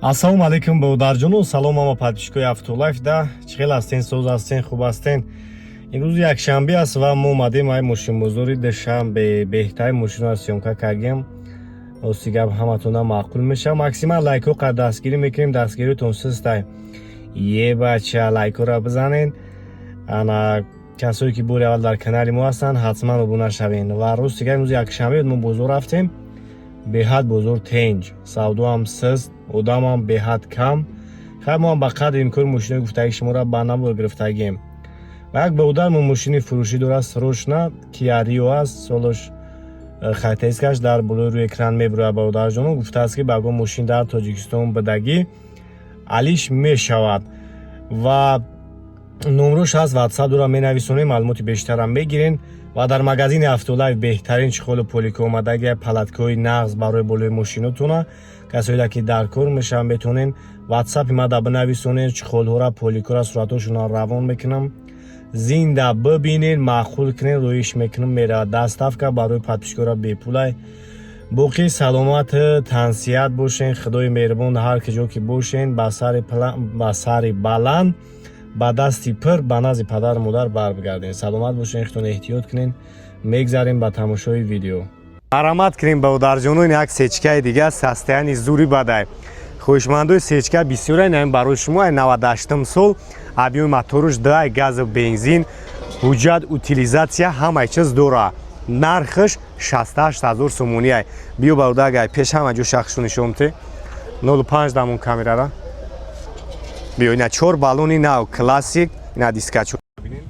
Ассалому алайкум, бародарҷону, салом ҳама подписчикои Автолайф. Да чӣ хел ҳастен, соз ҳастен, хуб ҳастен? Имрӯз якшанбе аст ва мо омадем ай мошинбозори Душанбе. Беҳтарин мошинро съёмка кардем. Рости гап, ҳаматона маъқул мешавад. Максимал лайкҳо қад дастгирӣ мекунем, дастгиритон систай. Е бача, лайкҳоро бизанед. Ана касое ки бори аввал дар канали мо ҳастанд, ҳатман обуна шавед. Ва рости гап, имрӯз якшанбе мо бозор рафтем, беҳад бозор тенҷ, савдоам сист, одамам беҳад кам. Хайр, мо ҳам ба қадри имкон мошинои гуфтагии шуморо ба набор гирифтагием. Ва як бародар мо мошини фурӯшӣ дорад, срочно Киа Рио аст, солош характеристикаш дар болои рӯи экран мебирояд. Бародарҷоно, гуфтааст, ки ба гон мошин дар Тоҷикистон бидагӣ алиш мешавад ва номрош ҳаст, ватсап дора, менависонем, маълумоти бештарам мегирен. Ва дар магазини Автолайф беҳтарин чехолу полико омадаги, палаткаҳои нағз барои болои мошинотона. Касоеда ки дар кор мешаванд, метавонен ватсапи мада бинависонед, чехолҳора, поликора суратҳошонро равон мекунам, зинда бибинед, маъқул кунед, роиш мекунам, меравад. Доставка барои подписчикора бепулай. Боқӣ саломат, тансиҳат бошен. Худои меҳрубон ҳар куҷо ки бошен, ба сари баланд, ба дасти пир ба назди падару модар барбигардем. Саломат бошен, худтон эҳтиёт кунен. Мегзарем ба тамошои видео. Марамат кунем, бародарҷонон, як сечкаи дига, состояние зури бадай. Хоҳишмандои сечка бисёре, наим барои шумо. Ай 98 сол, объёми моторуш дай, газу бензин, ҳуҷҷат, утилизация, ҳамаи чиз дора. Нархаш 68 ҳазор сомонӣ ай. Биё, бародар, агар пеш ҳама ҷо шахсшу нишон бите, 05 дамон камерара. Биё, ина чор баллони нав, классик, ина дискачо. Бинен,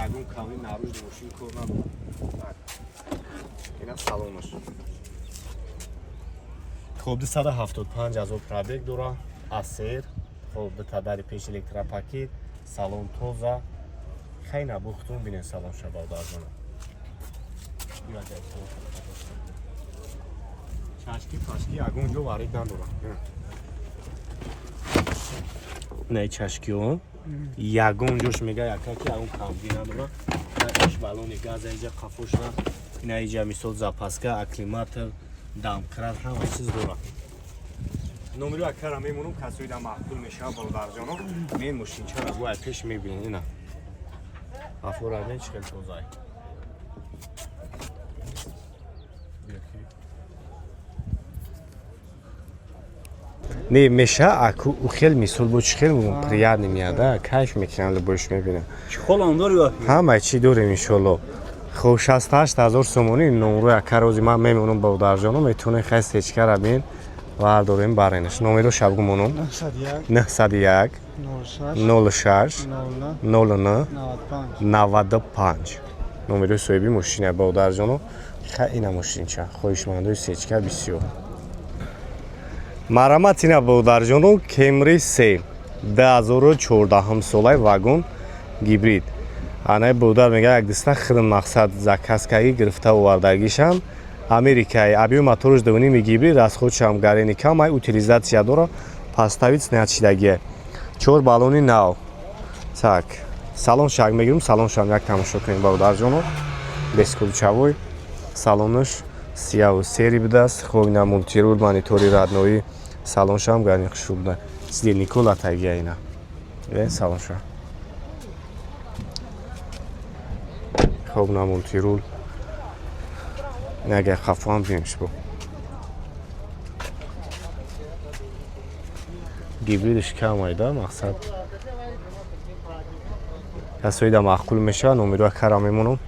ягон камри наружи мошин кор надорад. Ина салонаш. Хоб, 275 ҳазор пробег дора, асер. Хоб, дута дари пеш электропакет, салон тоза. Хайна бухтун бинен салонша, бародарҷона. Чашки пашки ягон ҷо варид надорад. На чашкиҳо ягон ҷош мега яка ки ягон камбӣ надора. Иш баллони газа, иҷа қафошна, ина иҷа мисол запаска, акклиматор, домкрат, ҳама чиз дорад. Номери акара мемонам, касои да маъқул мешавад, бародарҷоно. Мен мошинчара гӯ пеш мебинед, ина афора бин, чӣ хел тозай. Не меша аку хел мисол бо чӣ хел приятный меяда, кайф мекунам, любоиш мебинам. Чехолам дори вақт? Ҳама чӣ дорем, иншолло. Хоб, 68 ҳазор сомонӣ номрои ака рози ман мемонам, бародарҷоно, метавонед хай сечкара бин, вардорем, баренаш. Номеро шабгу монам: 901 06 09 95. Номерои соҳиби мошина, бародарҷоно. Хай, ина мошинча, хоҳишмандои сечка бисёр. Марамат ина, бародарҷоно, Кемри се 2014 солаи, вагон, гибрид. Анаи бародар мега, як диста хидм мақсад заказ каги гирифта овардагишам Америкаи. Объёми моторш дувними, гибрид, расходшам гарени камай, утилизация дора, поставить начидагия, чор баллони нав. Так, салон шак мегирем, салон шам як тамошо кунем, бародарҷоно. Бесключевой, салонаш сияву серый будааст. Хоб, ина мультируль, монитори родной, салоншам гарни хушрӯ буда, сидельникола тагия. Ина салонша. Хоб, на мультируль. Агар хафоам бинем, шбо гибридш камайда. Мақсад, касоида маъқул мешавад, номероа кара мемонам,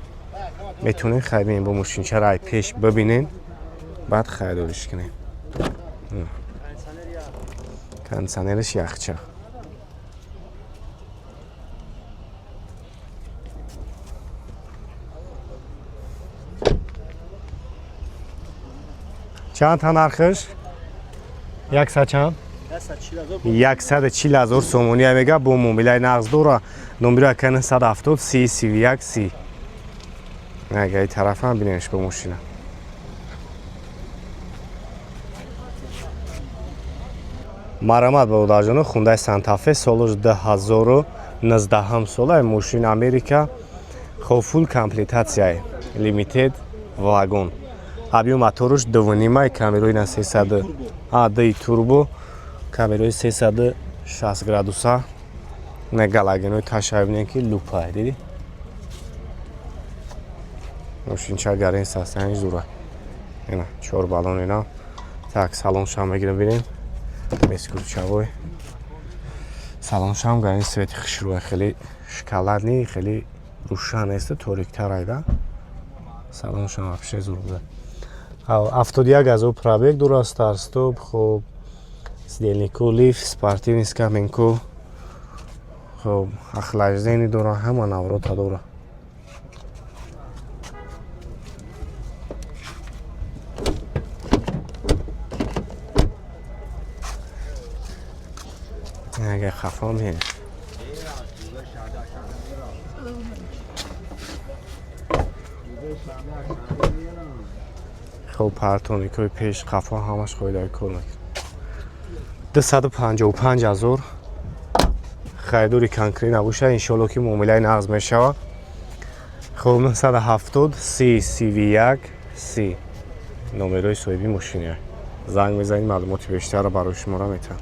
метавонед хайр бо мошинчара ай пеш бибинен, баъд харидориш кунед. Кондиционериш яхча. Чанд та нархш? Яксад чанд? 140 ҳазор сомонӣ мега, бо муомилаи нағз дора. Номеро ака 970 30 31 30. Ага, и тарафам бинемш бо мошина. Марамат, бародарҷоно, Хундай Сантафе, солош 2019 сола, мошин Америка. Хоб, фулл комплектация, лимитед, вагон, объём моторуш дувнимай, камерои на 300 а ди турбо. Камераи 360 градуса, на галогенои таша бинем, ки лупа диди. Мошинча гарин состояние зура. Ина чор баллон ина. Так, салоншам мегирем, бинем. Бесключевой. Салоншам гарин цвети хушрӯя, хеле шоколадный, хеле рӯшан нест, ториктар айда. Салоншам вообще зур буда. 71 000 пробег дорад, старт-стоп, хоб, сидельнику, лифт, спортивный скамейку, хоб, охлаждение дора, ҳама наврота дора. Агар хафо меяд. Хоб, парктроникҳои пеш, қафо ҳамаш қоидаи кор мекунад. 255 000. Харидори конкрет набошад, иншоалло, ки муомилаи нағз мешавад. Хоб, 970 30 31 30 номерои соҳиби мошиния. Занг мезанед, маълумоти бештарро барои шуморо метавон.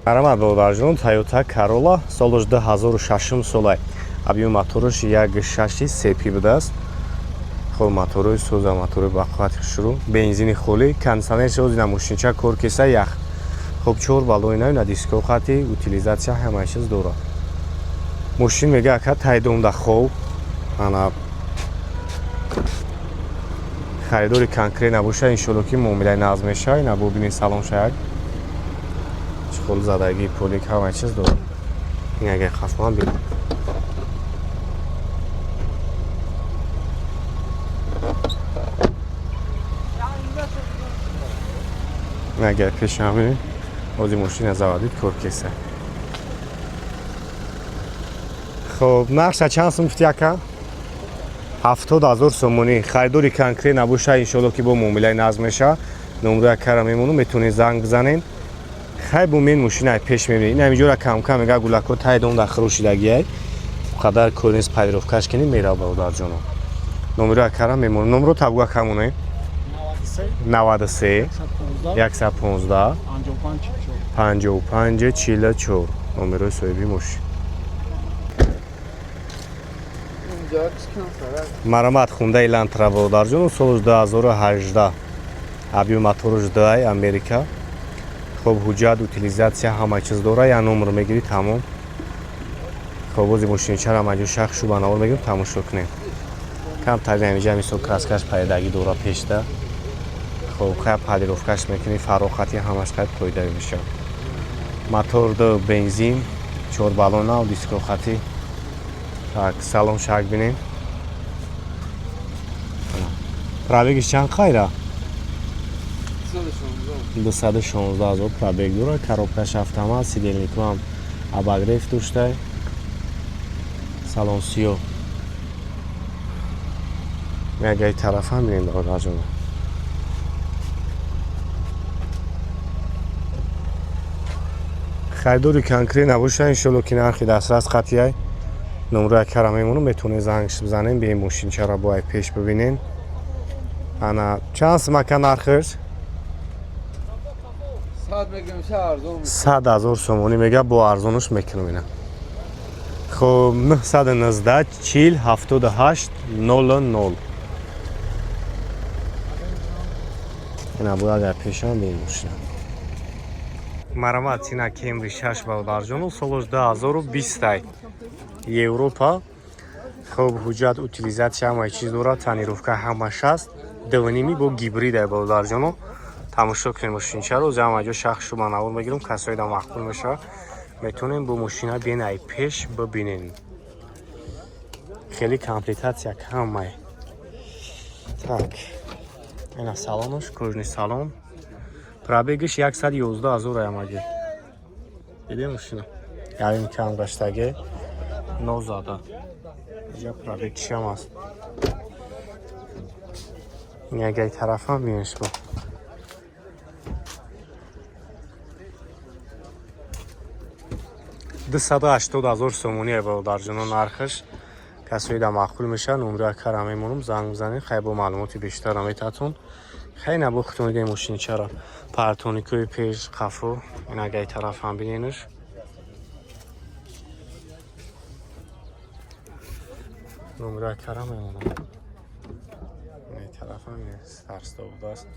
Марҳамат, бародарҷон, Toyota Corolla, солаш 2006 солай. Объёми мотораш 1.6 CP будааст. Хоб, моторои соза, моторои бақуввати хушрӯ, бензини холӣ, кондитсионер соз, ина мошинча кор кеса, ях. Хоб, чор баллони нав, ина диско хати, утилизация ҳамаи чиз дорад. Мошин мега, ака, тайдомда хоб. Ана харидори конкрет набошад, иншоалло, ки муомилаи нағз мешавад. Ина бубинед, салон шаяк чӣ задагӣ, полик, ҳамаи чиз дорад. Ин агар хафоам бин. Агар пешам бинед, ози мошина заводить кор кеса. Хоб, нархша чанд сум гуфти, ака? 70 000 сомонӣ. Харидори конкрет набошад, иншоалло, ки бо муомилаи нағз мешавад. Номрои акара мемонам, метавонед занг бизанед. Хай, бо мен мошинаи пеш мебинед. Ин ҳаминҷора камкам мега, гулако тай дом дар хурӯшидагиай, қадар кор нест, полировкаш кунем, мерав. Бародарҷоно, номерои акара мемонам. Номро табгӯ, акамоне: 93 115 55 44, номерои соҳиби мошин. Марамат, Хундай Элантра, бародарҷоно, соли 2018, объёми мотораш 2, Америка. Хоб, ҳуҷҷат, утилизация, ҳама чиз дора. Я номер мегирӣ, тамом. Хоб, бози мошинчара маҷо шахшу ба навор мегирем, тамошо кунем. Камтар ҳамиҷа мисол краскаш пайдагӣ дора пешда. Хоб, хай, полировкаш мекунӣ, фарохати ҳамаш қайд қоида мешавад. Мотор ду, бензин, чор баллона, дискохати. Так, салон шак бинем. Пробегиш чанд қайра? 216 ҳазор пробег дорад. Коробкаш автомат, сидельникҳоам обогрев доштай. Салон сиёҳ. Ягаи тарафам бинем, бародарҷон. Харидори конкрет набошад, иншолло, ки нархи дастрас қатъияй. Номрои акара мемонам, метавонед зангш бизанем, бием, мошинчаро бо ай пеш бибинем. Ана чанд сум, ака, нархаш? 100 000 сомонӣ мега, бо арзонаш мекунам ина. Хоб, 919 40 78 00. Ина бо агар пешам бин мошина. Марамат, ина Кемри 6, бародарҷону, солаш 2020 ай, Европа. Хоб, ҳуҷҷат, утилизация, ҳамаи чиз дорад, тонировка ҳамаш аст. Дувними бо гибрид ай, бародарҷону. Тамошо кунем мошинчаро. Ҳама ҷо шахшу ба навор мегирам. Касои да маъқул мешавад, метавонем бо мошина биен, ай пеш бибинем. Хеле комплектация камай. Так, ина салонаш, кожаный салон. Пробегиш 111 ҳазор аямаги. Дидем, мошина ярим кам гаштаге, нозада. Иҷа пробегшам аст. Ягай тарафам бинеш бо. 280 000 сомонӣ, бародарҷоно, нархаш. Касои да маъқул мешавад, номри акара мемонам, занг бизанед. Хай, бо маълумоти бештар наметатон. Хеле набухтон дида мошинчаро. Парктроникои пеш, қафо, ин агай тараф ҳам биненаш. Номера кара мемонам. Ин тараф ҳам старт-стоп будааст.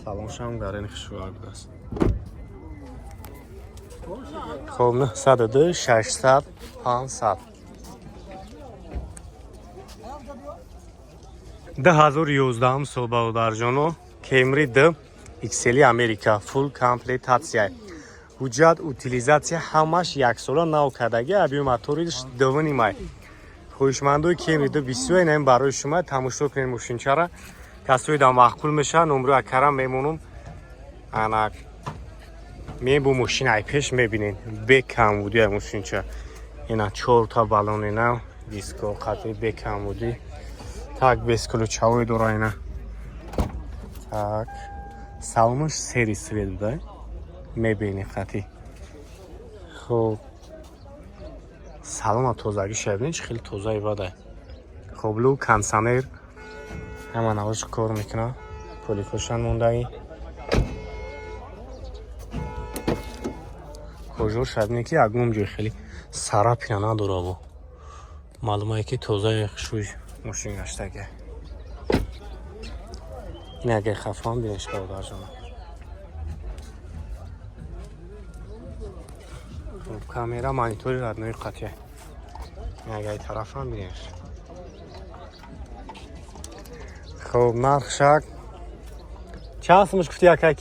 Салоншам гарени хушрӯяк будааст. Хоб, 902 600 500. 2011 сол, бародарҷоно, Camry 2 XL Америка, full комплектация. Ҳуҷҷат, утилизация ҳамаш яксола нав кардаги, объём моториш 2,5. Хоҳишмандои Camry 2 бисёр инам барои шумо. Тамошо кунед мошинчара. Касои да маъқул мешавад, номро акарам мемонум. Ана мебу мошин ай пеш мебинед. Бе камбуди ай мошинча. Ина чорта баллони нав, диско қатъи бе камбудӣ. Так, бесключевой дора ина. Так, салонаш серый цвет буда, мебини хати. Хоб, салона тозагӣ шабини, чи хеле тозаи бада. Хоб, люк, кондиционер ҳама навош кор мекунад, поликошан мондаи. Кожо шабине, ки ягон ҷой хеле царапина надора, маълумае, ки тозаи хушрӯй мошин гаштага. Ин агар хафан бинеш, бародарҷона. Хоб, камера, монитори родной қатъя. Ин агар тарафам бинеш. Хоб, нархшак чанд сумаш гуфти, акаки?